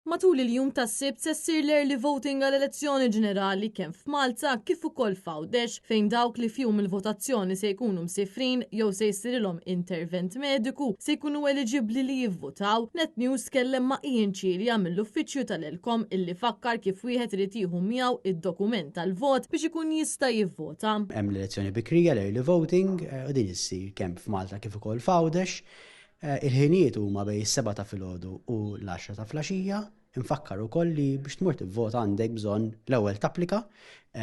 Matul il-jum tas-Sibt se ssir l-early voting għall-elezzjoni ġenerali kemm f'Malta kif ukoll f'Għawdex fejn dawk li f'jum il-votazzjoni se jkunu msifrin jew se jsirilhom intervent mediku se jkunu eliġibbli li jivvotaw. Net News tkellem ma' Ian Cilia mill-uffiċċju tal-ELCOM illi fakkar kif wieħed irid jieħu miegħu id-dokument tal-vot biex ikun jista' jivvota. Hemm l-elezzjoni bikrija, l-early voting, u din issir kemm f'Malta kif ukoll f'Għawdex. Il-ħinijiet huma bejn is-sebgħa ta' filgħodu u l-għaxra ta' flaxija. Infakkar ukoll li biex tmur tivvota għandek bżonn l-ewwel tapplika.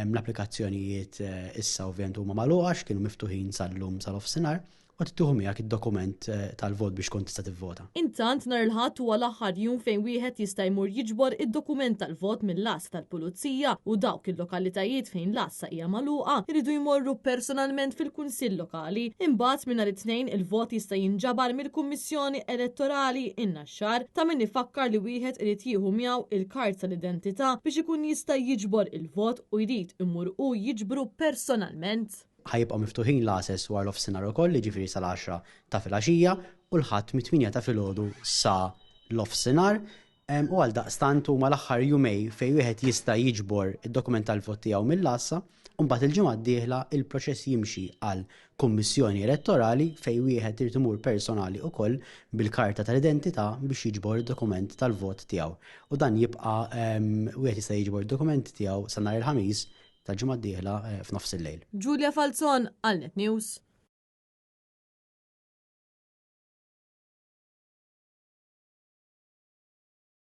L-applikazzjonijiet issa ovvjament huma magħluqa għax kienu miftuħin sal-lum sa nofsinhar u tieħu miegħek id-dokument tal-vot biex tkun tista' tivvota. Intant nhar il-Ħadd huwa l-aħħar jum fejn wieħed jista' jmur jiġbor id-dokument tal-vot mill-għassa tal-Pulizija u dawk il-lokalitajiet fejn l-għassa hija magħluqa jridu jmorru personalment fil-Kunsill Lokali. Imbagħad minn nhar it-Tnejn il-vot jista' jinġabar mill-Kummissjoni Elettorali in-Naxxar. Ta' min ifakkar li wieħed irid jieħu miegħu il-kard tal-identità biex ikun jista' jiġbor il-vot u jrid imur hu jiġbru personalment. Ħa jibqgħu miftuħin l-għases wara nofsinhar ukoll, jiġifieri sal-għaxra ta' filgħaxija, u l-Ħadd mit-tmienja ta' filgħodu sa nofsinhar. U għaldaqstant huma l-aħħar jumej fejn wieħed jista' jiġbor id-dokument tal-vot tiegħu mill-għassa, u mbagħad il-ġimgħa d-dieħla il-proċess jimxi għal kummissjoni elettorali fejn wieħed irid imur personali ukoll bil-karta tal-identità biex jiġbor id-dokument tal-vot tiegħu. U dan jibqa' wieħed jista' jiġbor id-dokument tiegħu sa nhar il-Ħamis tal-ġimgħa d-dieħla f'nofs il-lejl. Julia Falzon għal Net News.